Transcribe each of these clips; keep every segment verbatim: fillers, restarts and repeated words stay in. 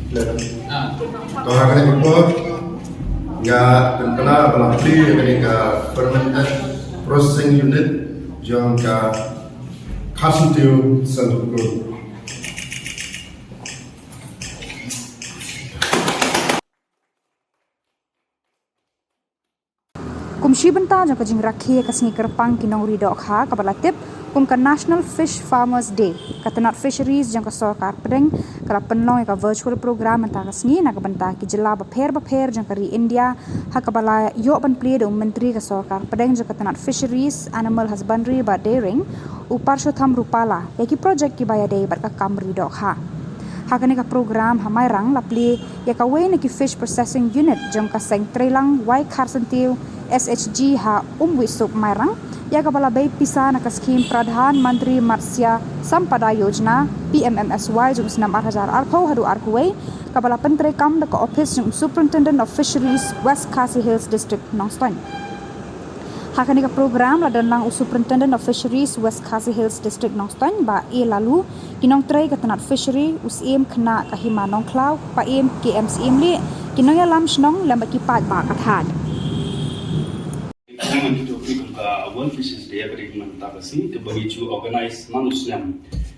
To ha kane ka por nga pynpaw ba la plie ïa kane ka fermented processing unit jong ka Kharsyntiew Central Group. Kum shi bynta jong ka jingrakhe ka sngi kyrpang ki nongri dohkha kaba la tip kum ka National Fish Farmers Day, ka tnat Fisheries jong ka sorkar pdeng ka la pynlong ïa ka virtual program mynta ka sngi na ka bynta ki jylla bapher bapher jong ka ri India, ha kaba la ïoh ban plie da u Myntri ka sorkar pdeng jong ka tnat Fisheries, Animal Husbandry bad Dairying, u Purshotham Rupala, ïa ki projek kiba ïadei bad ka kam ri dohkha. Ha kane ka program ha Mairang la plie ïa kawei na ki fish processing unit jong ka seng treilang Wai Kharsyntiew S H G ha Umwisuk Mairang, ïa kaba la bei pisa na ka skhim Pradhan Mantri Matsya Sampada Yojana, P M M S Y, jong u snem ar hajar arphew haduh arphew wei, kaba la pyntreikam da ka ophis jong u Superintendent of Fisheries, West Khasi Hills District, Nongstoiñ. Ha kane ka program la don lang u Superintendent of Fisheries, West Khasi Hills District, Nongstoiñ, Bah A Laloo, ki nongtrei ka tnat Fishery, u Syiem Khynnah ka Hima Nongkhlaw, Paiem K M Syiemlieh, ki nongïalam shnong lem bad ki paidbah ka thaiñ. Ka World Fisheries Day ka dei mynta ka sngi kaba ngi ju organise man u snem.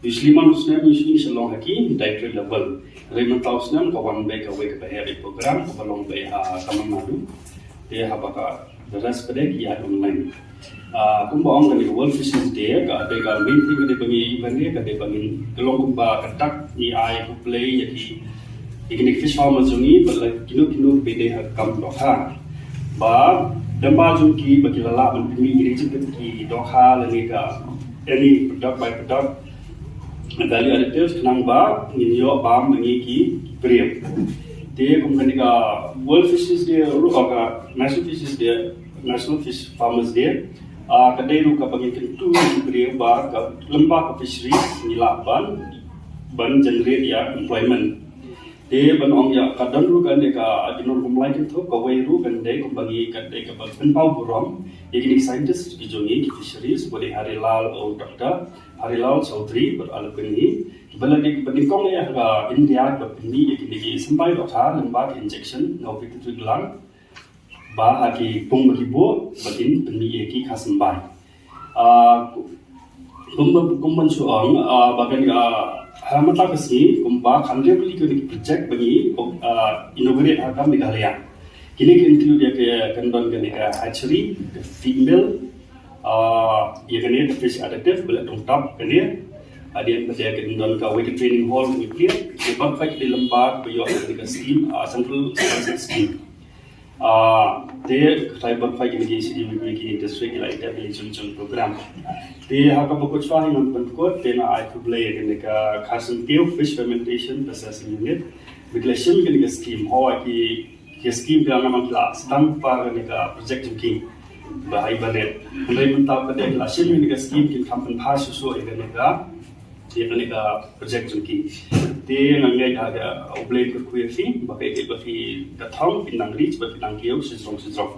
Usually man u snem usually ngi shu long ha ki dietary level. Hynrei mynta u snem ka wan beit kawei kaba heh beit program kaba long beit ha Tamil Nadu. Te haba ka the rest pat ki ïaid online. Ah, kumba ong kane ka World Fisheries Day ka dei ka main theme ka dei ba ngi event ka dei ba ngi ka long kumba ka dak ngi ai khublei ïa ki ïa kine ki fish farmers jong ngi bad la kino kino ba dei ha ka kam dohkha. Ba dang ba jong ki ba ki la lah ban pynmih ïa kine ki dohkha lane ka any product by product value additives khnang ba ngin ïoh bam ma ngi ki briew. Te kum kane ka World Fisheries Day ruh ka National Fisheries Day, National Fish Farmers Day, ah, ka dei ruh kaba ngin kyntu ïa ki briew ba ka lem bad ka fisheries ngi lah ban ban generate ïa employment. Te ban ong ïa ka don ruh kane ka, ah, ki nongkynmaw kynthoh kawei ruh kan dei kumba ngi ka dei kaba pynpaw burom ïa kine ki scientist ki jong ngi ki fisheries ba dei Harilal, oh, Doctor Harilal Chaudhary bad a la pynhi ba la dei ba nyngkong ïa ka India ba pynmih ïa kine ki symbai dohkha lem bad injection na u pyrthei glang ba ha ki pung ba ki buh ba kin pynmih ïa ki kha symbai. Ah, kumba kumba shu ong, ah, ba kan, ah, ha mynta ka sngi kumba khathynriew tylli ki project ba ngi, ah, inaugurate ha ka Meghalaya. Kine ki include ïa ka kan don kane ka hatchery, ka feed mill, ah, ïa kane ka fish additive ba la tong tap kane. Hadien ba ïa kan don kawei ka training hall ngi plie, ïa ba ka dei lem bad ba ïoh kane ka scheme, ah, central sponsored scheme. Ah, te ka tai ban phai kine ki C D B B ki district ki la ïa ki jun jun program. Te ha kaba kut shuwa hi ngan pynkut te nga ai khublei ïa kane ka Kharsyntiew Fish Fermentation Processing Unit. Ba ki la shim kane ka scheme, ho ki ki scheme ki la namar ki la sdang pa kane ka project jong ki. Ba ai ba ne. Hynrei mynta pat de ki la shim kane ka scheme kin kham pynpha shuh shuh ïa kane ka ïa kane ka project jong ki. Te nga ngeit ha ka U Blei kyrkhu ïa phi ba kaei kaei ba phi ka thong phin nang reach ba phin nang kiew shi jrong shi jrong.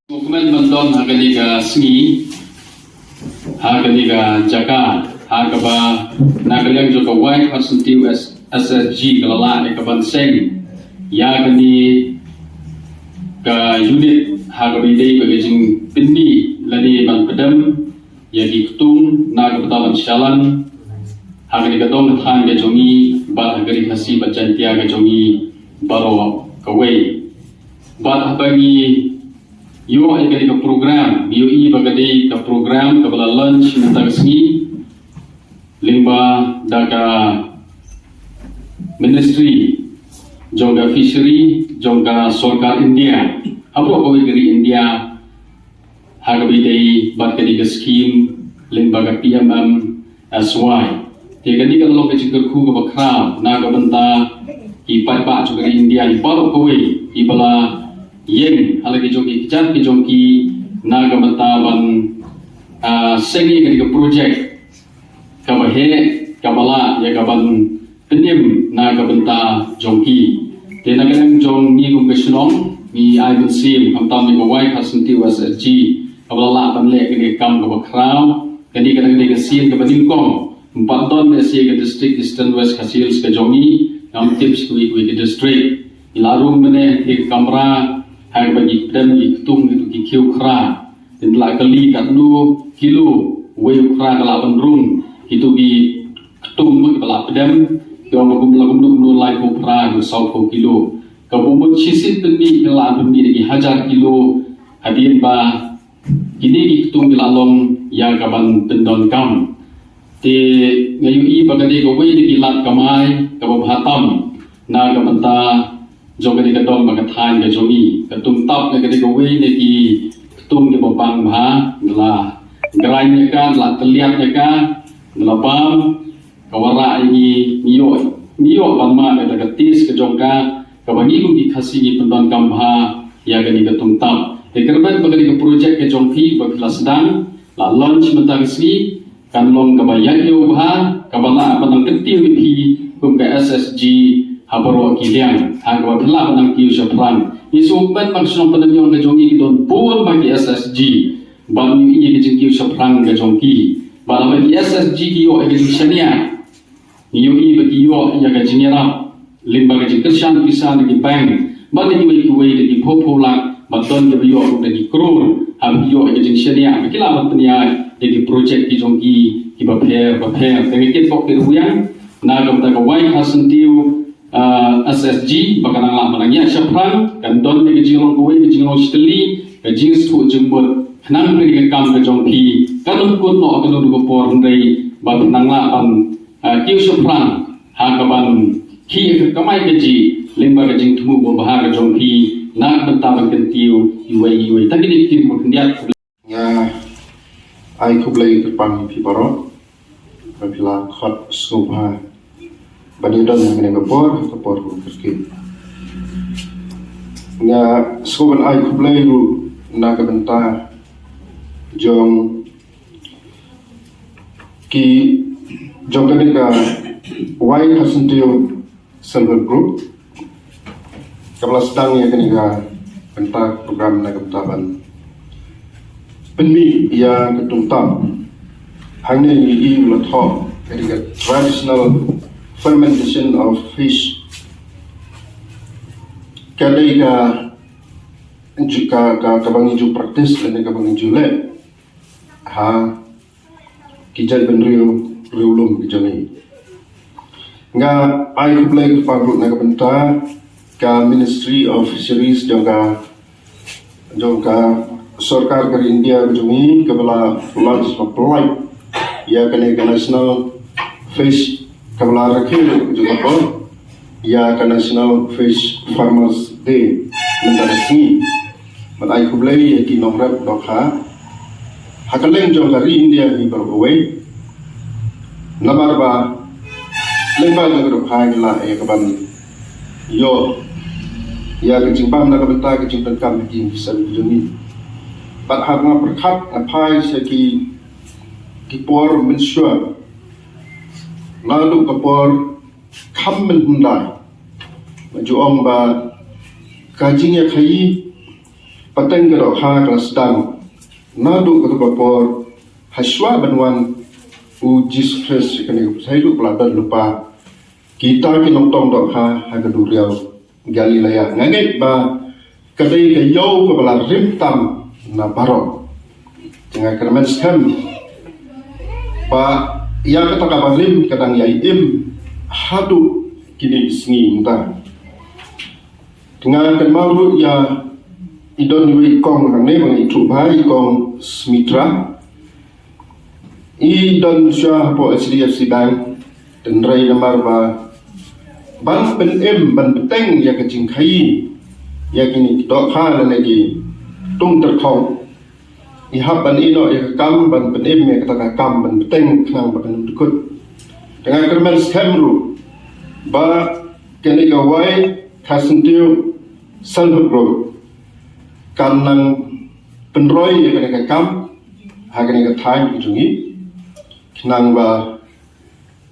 Movement ban don ha kane ka sngi ha kane ka jaka ha kaba na ka liang jong ka Wai Kharsyntiew S S G ka la lah ïa ka ban seng ïa kane ka unit ha kaba ïadei bad ka jingpynmih lane ban pdem ïa ki ktung na ka bynta ban shalan ha kane ka dong ka thaiñ ka jong ngi bad ha ka ri Khasi bad Jaintia ka jong ngi baroh kawei. Bad haba ngi ïoh ïa kane ka program ngi ïohi ba ka dei ka program kaba la launch mynta ka sngi lyngba da ka Ministry jong ka Fishery jong ka Sorkar India ha baroh kawei ka ri India. Ha kaba ïadei bad kane ka skim lyngba ka P M M S Y. Te kane ka long ka jingkyrkhu kaba khraw na ka bynta ki paidbah jong ka ri India baroh kawei kiba la ïeng ha la ki jong ki kjat ki jong ki na ka bynta ban, ah, seng ïa kane ka project kaba heh kaba lah ïa ka ban pynim na ka bynta jong ki. Te na ka liang jong ngi kum ka shnong ngi ai mynsiem khamtam ïa ka Wai Kharsyntiew S S G kaba la lah ban leh kane ka kam kaba khraw. Kane ka dei ka sien kaba nyngkong, ym pat don ne sien ka district Eastern West Khasi Hills ka jong ngi. Ngam tip sha kiwei kiwei ki district. Ngi la rung mynne ki kamra ha kaba ngi pdem ki ktung kitu ki khiew khra. Te ngi la kylli katno kilo uwei u khra ka lah ban rung kitu ki ktung kiba la pdem. Ki ong ba kum la kumno kumno laiphew phra haduh sawphew kilo. Kaba mut shisien pynmih ki la pynmih da ki hajar kilo hadien ba kine ki ktung ki la long ïa kaban pyndonkam. Te nga ïohi ba ka dei kawei na ki lad kamai kaba bha tam na ka bynta jong kane ka dong bad ka thaiñ ka jong ngi. Ka tungtap ka dei kawei na ki ktung kiba bang bha, ngi la grind ïa ka, ngi la tylliat ïa ka, ngi la bam, ka wanrah ïa ngi, ngi ïoh, ngi ïoh ban mad ïa ka taste ka jong ka, kaba ngi kum ki Khasi ngi pyndonkam bha ïa kane ka tungtap. Te kyrmen ba kane ka project ka jong phi ba phi la sdang, la launch mynta ka sngi, kan long kaba ïaid ïew bha, kaba lah ban nang kyntiew ïa phi kum ka S S G ha baroh ki liang, ha kaba phi lah ban nang kiew shaphrang. Ngi sngewbha ban, ba ka shnong Pyndengyong ka jong ngi ki don bun bha ki S S G. Ban ïohi ïa ka jingkiew shaphrang ka jong ki. Ba lada ki S S G ki ïoh ïa ka jingshaniah, ngi ïohi ba ki ïoh ïa ka jingïarap lyngba ka jingkyrshan pisa na ki bank, bad na kiwei kiwei da ki phew phew lak, bad don kiba ïoh ruh da ki klur. Haba ki ïoh ïa ka jingshaniah, ba ki lah ban pynïaid ïa ki project ki jong ki kiba pher ba pher. Te nga kitbok ki ruh ïa na ka bynta ka wai Khasyntiew, ah, S S G, ba kan nang lah ban nang ïaid shaphrang, kan don ïa ka jinglong kawei, ka jinglong shitylli, ka jingsngewthuh jingmut, khnang ba kane ka kam ka jong phi kan ym kut noh kano kano ka por, hynrei ba phin nang lah ban, ah, kiew shaphrang ha kaban khie ïa ka kamai kajih lyngba ka jingthmu ba bha ka jong phi na ka bynta ban kyntiew iwei iwei. Tang kine ki ktien ba khyndiat. Nga ai khublei kyrpang ïa phi baroh ba phi la khot sngewbha ban ïadon ha kane ka por, ka por kaba kyrkieh. Nga sngewbha ban ai khublei ruh na ka bynta jong ki, jong kane ka Wai Khasyntiew Self Help Group kaba la sdang ïa kane ka bynta program na ka bynta ban pynmih ïa ka tungtap. Hangne ngi i u la thoh kane ka traditional fermentation of fish. Ka dei ka ju-, ka, ka, kaba ngi ju practice lane kaba ngi ju leh ha ki jaitbynriew riewlum ki jong ngi. Nga ai khublei kyrpang ruh na ka bynta ka Ministry of Fisheries jong ka, jong ka sorkar ka ri India ka jong ngi, kaba la launch, ba la pynlait ïa kane ka National Fish, kaba la rakhe ruh ka jong ka por ïa ka National Fish Farmers Day mynta ka sngi. Bad ai khublei ïa ki nongrep dohkha ha kylleng jong ka ri India hi baroh kawei. Namar ba lyngba jong ka dohkha ngi lah ïa kaban ïoh ïa ka jingbam na ka bynta ka jingdonkam ha ki ïing ki sem ki jong ngi. Bad haba nga pyrkhat, nga phai sha ki, ki por mynshuwa, naduh ka por kham mynhyndai, nga ju ong ba ka jingïakhaïi pateng ka dohkha ka la sdang naduh kato ka por, hashuwa ban wan u Jisu Khrist sha kane ka pyrthei ruh ka la don lypa kita ki nongtong dohkha ha ka duriaw Galilea. Nga ngeit ba ka dei ka ïew kaba la rim tam na baroh. Te nga kyrmen skhem ba ïa kata kaba rim ka dang ïai im haduh kine ki sngi mynta. Te nga kynmaw ruh ïa i don iwei i kong hangne ba nga ithuh bha, i kong Smitra. I don shuwa hapoh H D F C Bank, hynrei namar ba ban pynim, ban bteng ïa ka jingkhaïi ïa kine ki dohkha lane ki tung tyrkhong, i hap ban ïeh noh ïa ka kam ban pynim ïa kata ka kam ban bteng khnang ba kan dkut. Te nga kyrmen skhem ruh ba kane ka Wai Khasyntiew Self Help Group kan nang pynroi ïa kane ka kam ha kane ka thaiñ ka jong ngi, khnang ba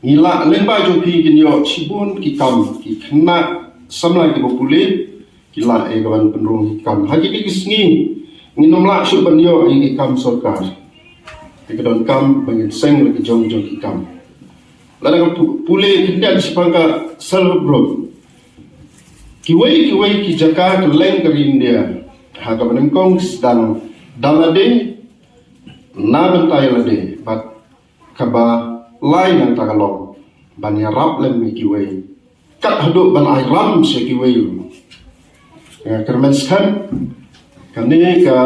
ngi lah lyngba jong phi kin ïoh shibun ki kam, ki khynnah samla kiba pule ki lah ïa kaban pynrung ki kam. Ha kine ki sngi ngin ym lah shuh ban ïoh ïa ki kam sorkar. Te ka donkam ba ngin seng la ki jong jong ki kam. Lada ka pu- pule khyndiat shaphang ka self help group. Kiwei kiwei ki jaka kylleng ka ri India ha kaba nyngkong ki sdang da lade na bynta ïa lade bad kaba lai nangta ka long ban ïarap lem ïa kiwei kat haduh ban ai ram sha kiwei. Kyrmen skhem kane ka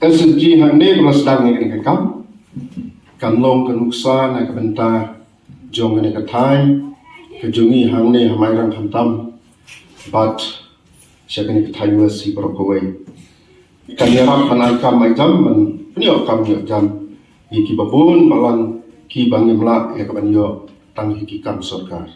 S H G hangne ba la sdang ïa kane ka kam kan long ka nuksa na ka bynta jong kane ka thaiñ ka jong ngi hangne ha Mairang khamtam bad sha kane ka thaiñ West hi baroh kawei. Kan ïarap ban ai kam ai jam ban pynïoh kam ïoh jam ïa kiba bun balang kiba ngim lah ïa ka ban ïoh tang ha ki kam sorkar.